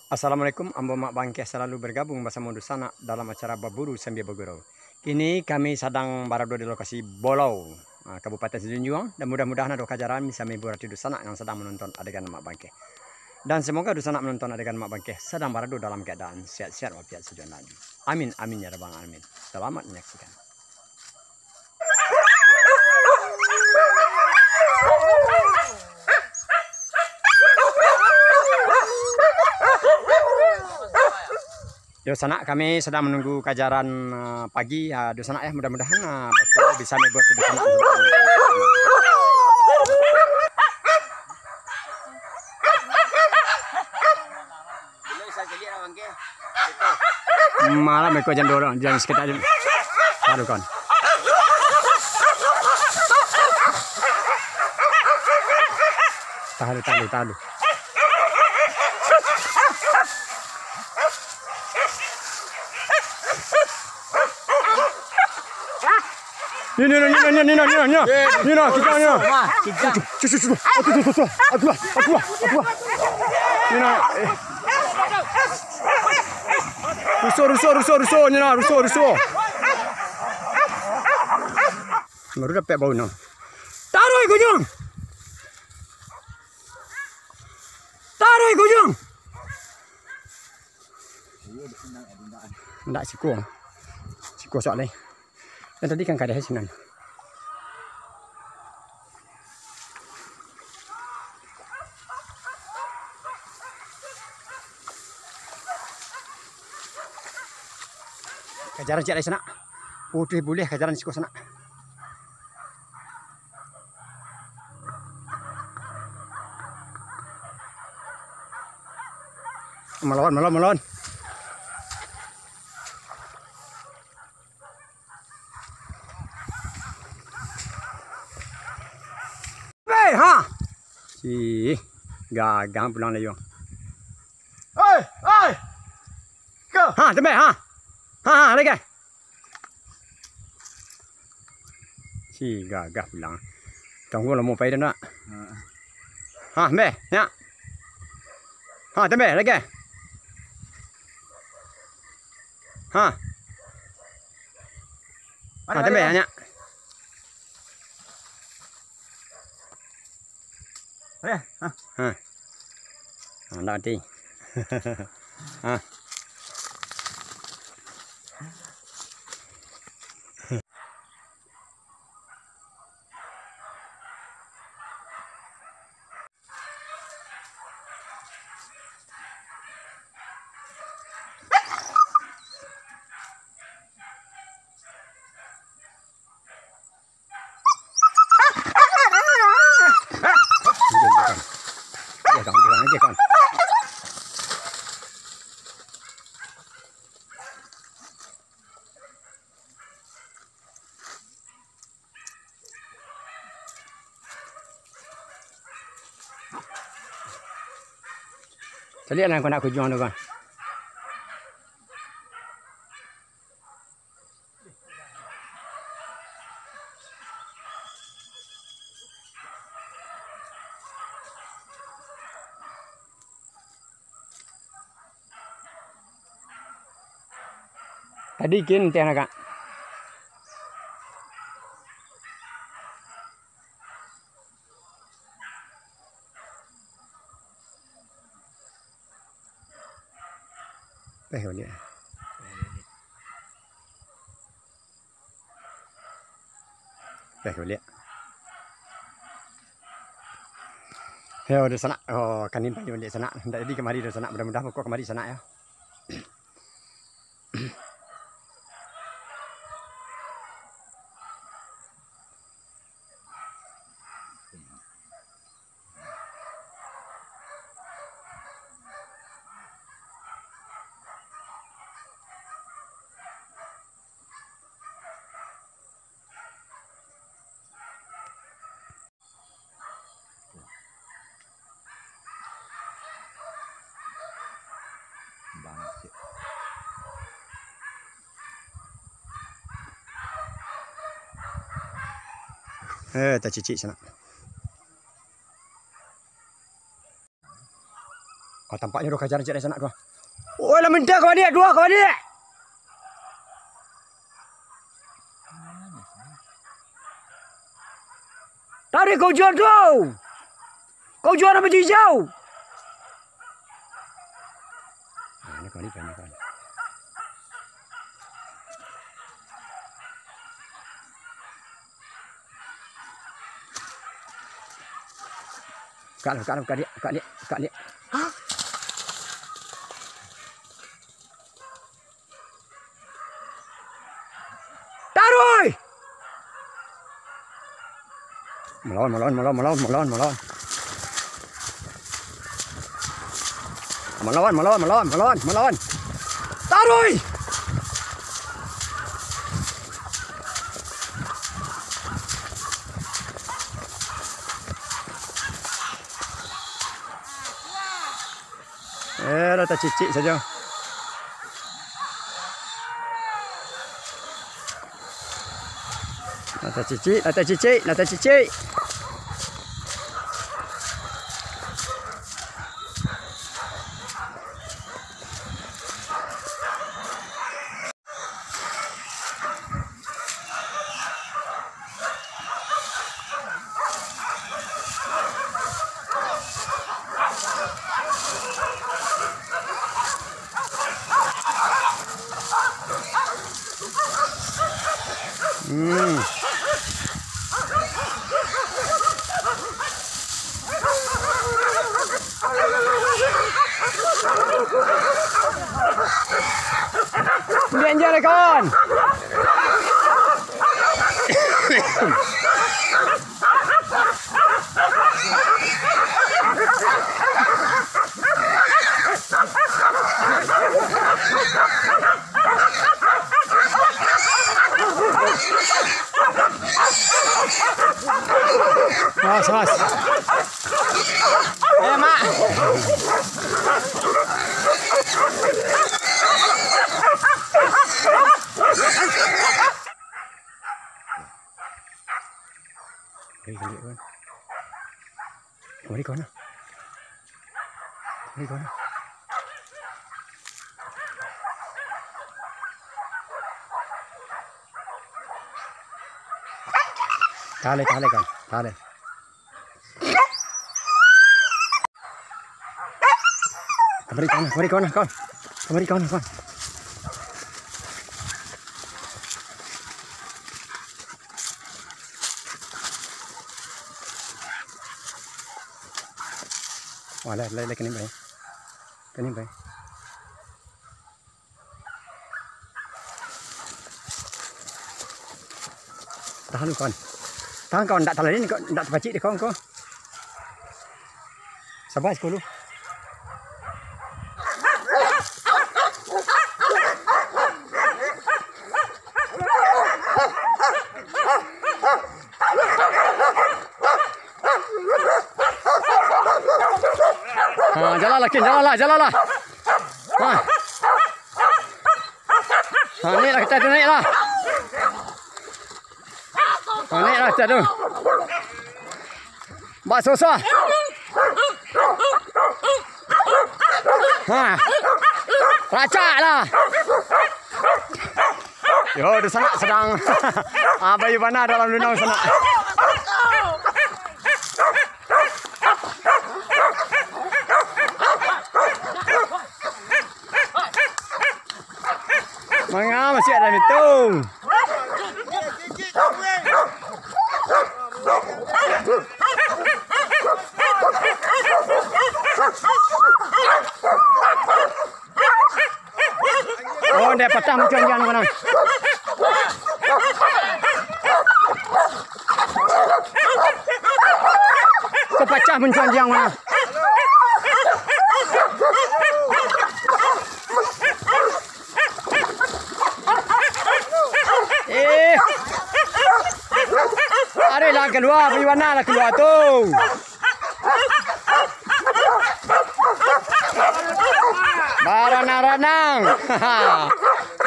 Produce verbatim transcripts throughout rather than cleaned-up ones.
Assalamualaikum, ambo Mak Bangkeh salalu bergabung basamo dunsanak dalam acara Baburu Sambia Bagurau. Kini kami sadang barado di lokasi Bolau, ah, Kabupaten Sijunjuang, dan mudah-mudahan ado kajaran bisa menghibur hati dunsanak yang sadang menonton adegan Mak Bangkeh. Dan semoga dunsanak menonton adegan Mak Bangkeh sadang barado dalam keadaan sehat-sehat walafiat sajo nanti. Amin, amin, ya rabbal alamin. Selamat menyaksikan. Yo, sanak, kami sadang menunggu kajaran, ah, pagi. Ah, dunsanak, ya, mudah-mudahan, ah, baku bisa menghibur dunsanak. Malam beko jam dua, jam sekitar jam. Tahan dulu, kawan. Tahan dulu, tahan dulu, tahan dulu. Ni, ni, ni, ni, ni, ni, ni, ni, ni, ni, ni, ni, kijang, ni. Wah, kijang. Su, su, su, su. Aduh, aduh, aduh, aduh, aduh, aduh. Ni, nah, eh. Rusuh, rusuh, rusuh, rusuh, ni, nah, rusuh, rusuh. Baru dapek bau, no. Taruih, Gujung. Taruih, Gujung. Ndak siko. Siko soalnyo. Nan tadi kan kada sinan. Kajaran ciek lai sanak. Utuih bulih kajaran siko sanak. Malawan, malawan, malawan. Hei, ha. Cih, gagah pulang layuang. Oi, oi. Ko. Ha, tembak, ha. Ha, ha, lagi. Si gagah pulang. Tunggu lamo pai dah nak. Ha. Ha, tembak, nyak. Ha, tembak lagi. Ha. Ha, tembak, nyak. Eh, ha. Ha. Ha, ndak mati. Ha. Caliak lah kau nak kujuang tu kan. Tadi kin teh nak. Peh baliak. Peh baliak. Yo, dunsanak. Oh, kanin payi baliak sanak. Ndak jadi kamari dunsanak. Mudah-mudahan beko kamari sanak yo. Eh, tacicik sanak. Oh, tampaknyo duo kajar ciek dari sanak tu. Oi, lah minta ka baliak, duo ka baliak. Tarik ka ujuang tu. Ka ujuang nan baju ijau. Nah, ini kali, ini kali. Buka lah, buka lah, buka liak, buka liak, buka liak. Taruih! Malawan, malawan, malawan, malawan, malawan, malawan. Malawan, malawan, malawan, malawan, malawan. Taruih! Eh, lah tacicik sajo. Lah tacicik, lah tacicik, lah tacicik. Hmm. Dianjar, kawan. Mas, mas. Eh, Mak. Eh, geliak, kawan. Kamari, kawan, ah. Kamari, kawan, ah. Tahan lai, tahan lai, kawan. Tahan lai. Kamari, kawan, kamari, kawan, kawan. Kamari, kawan, kawan. Wah, lai, lai, lai, kini bae. Kini bae. Tahan, kawan. Tahan, kawan. Ndak talalu ni, kawan. Ndak tapacik dek kawan ko. Sabar, sepuluh. Ha, jalanlah, Kin, jalanlah, jalanlah. Ha. Ha, naiklah kita tu, naiklah. Ha, naiklah kita tu. Bak susah. Ha. Racaklah. Yo, di sanak sadang, ah, bayu bana dalam lunau sanak. Manga masih ada mitung. Oh, ndak patah muncuang-muncuang mano. Kok pacah muncuang-muncuang mano. Eh. Ari lah kalua, bagaimana lah kalua tu? Baranang-ranang.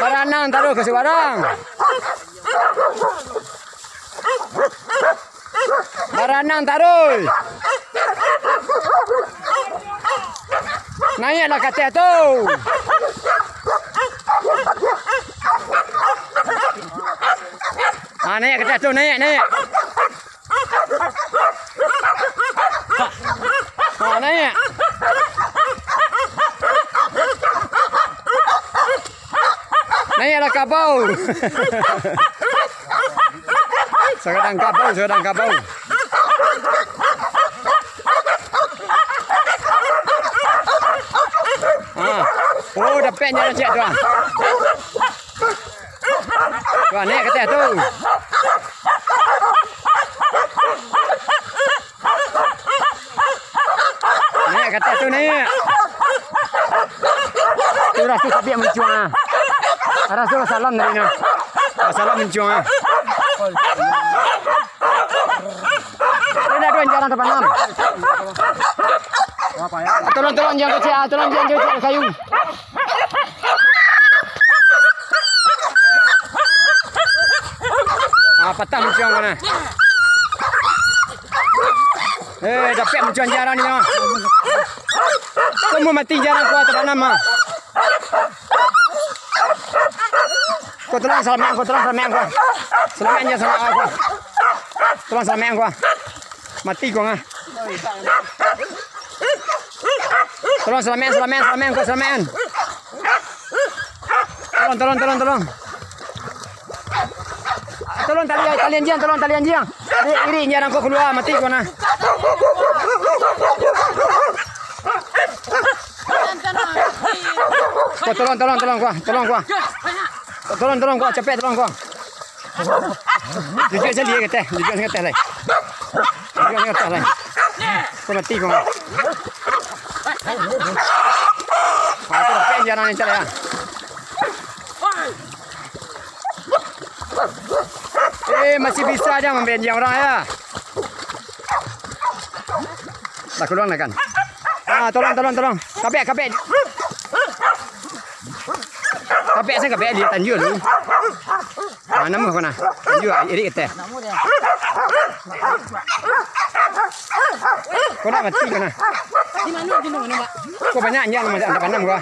Baranang taruih ka subarang. Baranang taruih. Naiaklah ka ateh tu. Ah, naiak ka ateh tu, naiak, naiak. Ah, naiak. Naiaklah kabau. Sagadang kabau, sagadang kabau. Ah. Oh, dapek nyo ciek tu, ah. Tu, ah, naiak ka ateh tu. Naiak ka ateh tu, naiak. Tu raso sabiak muncuang, ah. Raso salam tadi nah. Salam muncuang, ah. Indak ado anjiang tapanam. Tolong, tolong, anjiang kecek, ah, tolong, anjiang kecek, kayu. Ah, patah muncuang ko nah. Eh, dapek muncuang jarang ni, ah. Semua mati jarang kuat tapanam, ah. Ko tolong salamaik ko, tolong salamaik ko. Salamaik anjiang, salamaik ko. Tolong salamaik ko. Mati ko, ah. Tolong salamaik, salamaik, salamaik ko, salamaik. Tolong, tolong, tolong, tolong. Tolong tali, tali anjiang, tolong tali anjiang. Irik, irik jarang ko kalua, mati ko nah. Ko, tolong, tolong, tolong ko, tolong ko. Tolong, tolong ko, capek tolong ko. Jujuak sajo ka ateh, jujuak sajo ka ateh lai. Jujuak sajo ka ateh lai. Ko mati ko. Ah, ko dapek anjiang nan cari, ah. Eh, masih bisa aja maambiak anjiang urang, ya. Lah, kalua lah kan. Ah, tolong, tolong, tolong. Kapek, kapek. Kapek sajo, kapek di tanjua tu. Ah, namuah ko nah. Tanjua, irik ka ateh. Ko nak mati ko nah. Ko banyak anjiang nan tapanam ko.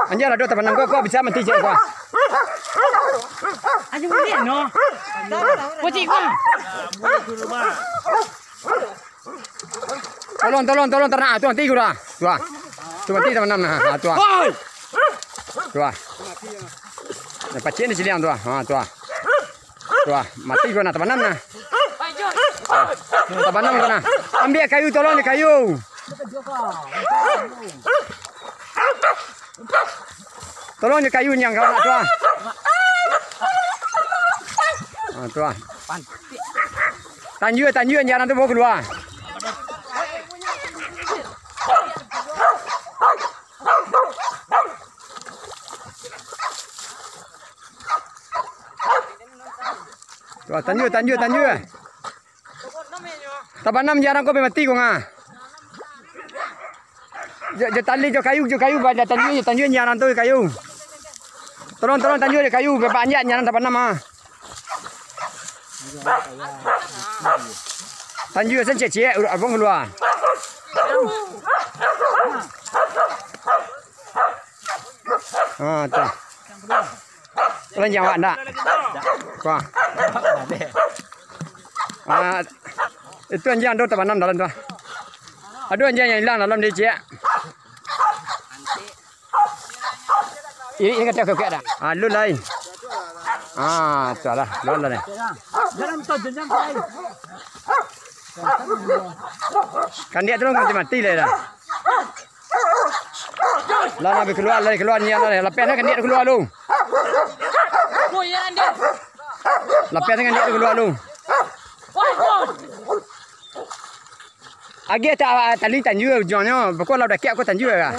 Anjiang ado tapanam ko, ko bisa mati ciek ko. Anjiang buliah no. Pocik ko. Tolong, tolong, tolong, taranak. Tu mati ko dah. Tu ah. Tu mati tapanam nah. Ha, tu ah. Tu ah. Nah, pacik ni ciliang tu ah. Ha, tu ah. Tu ah. Mati ko nah, tapanam nah. Ha. Tapanam ko nah. Ambiak kayu, tolong jo kayu. Tolong jo kayu anjiang kawan tu ah. Ha, tu ah. Tanjua, tanjua, anjiang tu bao kalua. Tu ah, tanjua, tanjua, tanjua. Tapanam anjiang ko, pai mati ko nga. Jo, jo tali, jo kayu, jo kayu, ba-, tanjua, tanjua anjiang tu jo kayu. Tolong, tolong tanjua jo kayu, ba-, banyak anjiang tapanam ah. Tanjua sancik-cik, urang abang kalua. Ha, tu. Lanjang awak ndak? Wah. Ah, itu anjiang ado tapanam dalam tu. Ado anjiang nan ilang dalam dia, ciek. Irik ni kata kau dah. Ah, lu lai. Ah, tu lah. Lu lah ni. Kandiak tu lah mati-mati lah dah. Lah, lah, kalua, lah, kalua, ni, lah, lapeh lah kandiak tu kalua lu. Lapeh lah kandiak tu kalua lu. Agiah ta-, tali tanjua ujuangnyo, pokok lah dakek ko tanjua lah.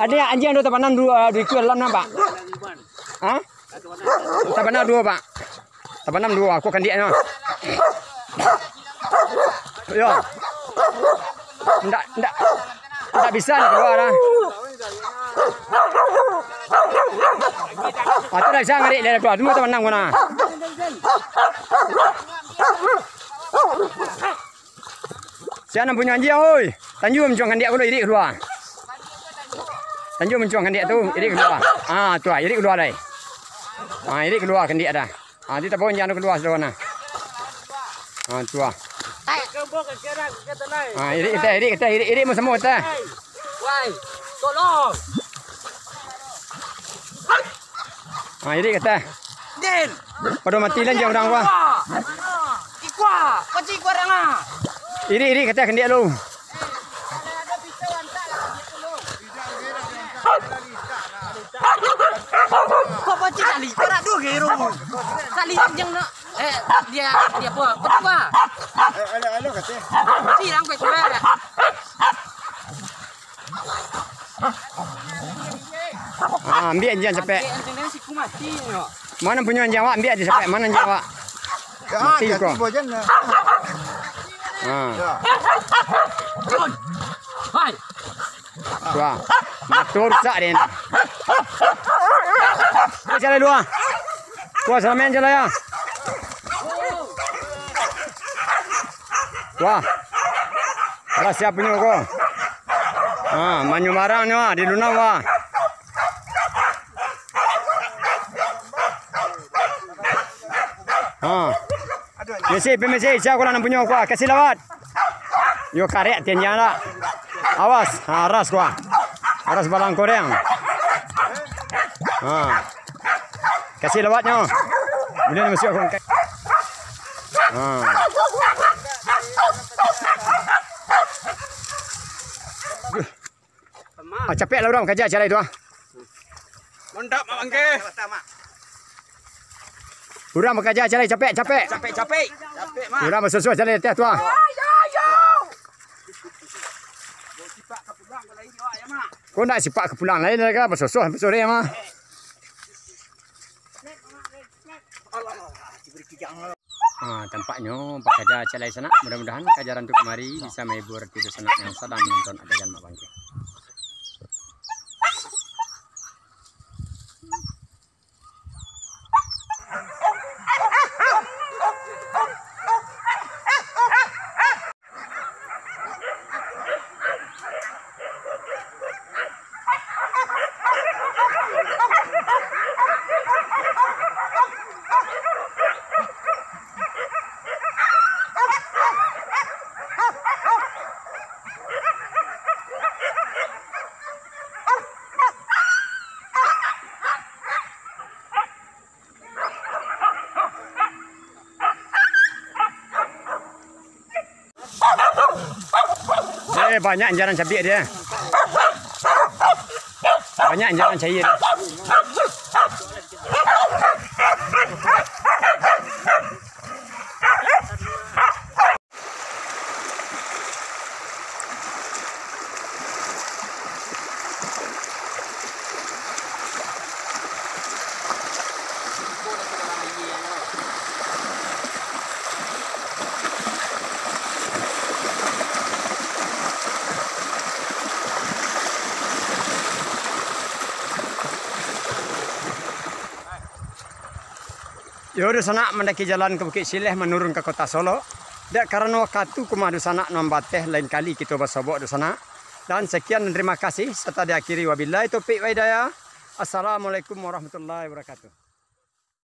Ado anjiang ado tapanam duo, duo ikua dalam nampak? Ha? Tapanam duo, Pak. Tapanam duo, aku kandiaknyo. Yo. Ndak, ndak, ndak bisa nak kalua dah. Ah, tu dah bisa ngarik dia tu. Tu tapanam ko nah. Sia nan punyo anjiang, oi. Tanjua mancuang kandiak ko, irik kalua. Tanjua mancuang kandiak tu, irik kalua. Ah, tu ah, irik kalua lai. Ah, irik kalua kandiak dah. Ah, di tabao injang tu kalua sudah nah. Ah, tu ah. Ah, irik kateh, irik kateh, irik, irik mau samo kateh. Wai, tolong. Ah, irik kateh. Din. Pado mati lah jauh urang ko. Ikua, paci ikua urang ah. Irik, irik kateh kandiak lu. Kok paci kali, kok rak duo gero. Kali yang nak, eh, dia, dia apa? Apa tu, Pak? Eh, alo, alo, kateh. Paci rang kue kue. Ah, ambiak anjiang capek. Ambiak anjiang siku mati nyo. Mana punyo anjiang awak, ambiak aja capek. Mana anjiang awak? Ya, mati ko. Tibo jan lah. Ah. Ya. Hai. Wah. Motor rusak deh ni. Ko jalan dua. Ko salaman jalan ya. Wah. Lah siap punyo ko. Ha, manyumarang nyo ah, di lunau ah. Ha. Misi, pemisi, sia ko lah nan punyo ko ah. Kasih lawat. Yo karek tianjang lah. Awas, ha, aras ko ah. Aras balang koreng. Ha. Kasih lawatnyo. Buliah ni masuk aku angkat. Ha. Ah, capek lah urang kaja calai tu ah. Mantap, Mak Bangke. Urang bakaja calai capek, capek. Capek, capek. Capek, Mak. Urang basusuah calai ateh tu ah. Ko nak sipak ka pulang lain lah ka, basusuah sampai sore mah. Ah, tampaknyo bakaja calai sanak. Mudah-mudahan kajaran tu kamari bisa mahibur tibo sanak yang sadang manonton adegan Mak Bangke. Eh, banyak injaran cabiak dia. Banyak injaran cair dia. Yo, dunsanak, mandaki jalan ka Bukik Sileh, manurun ka Kota Solok. Dek karano wakatu ko mah, dunsanak, nan bateh, lain kali kito basobok, dunsanak. Dan sekian dan terima kasih, serta diakhiri wabillahi taufik wa hidayah. Assalamualaikum warahmatullahi wabarakatuh.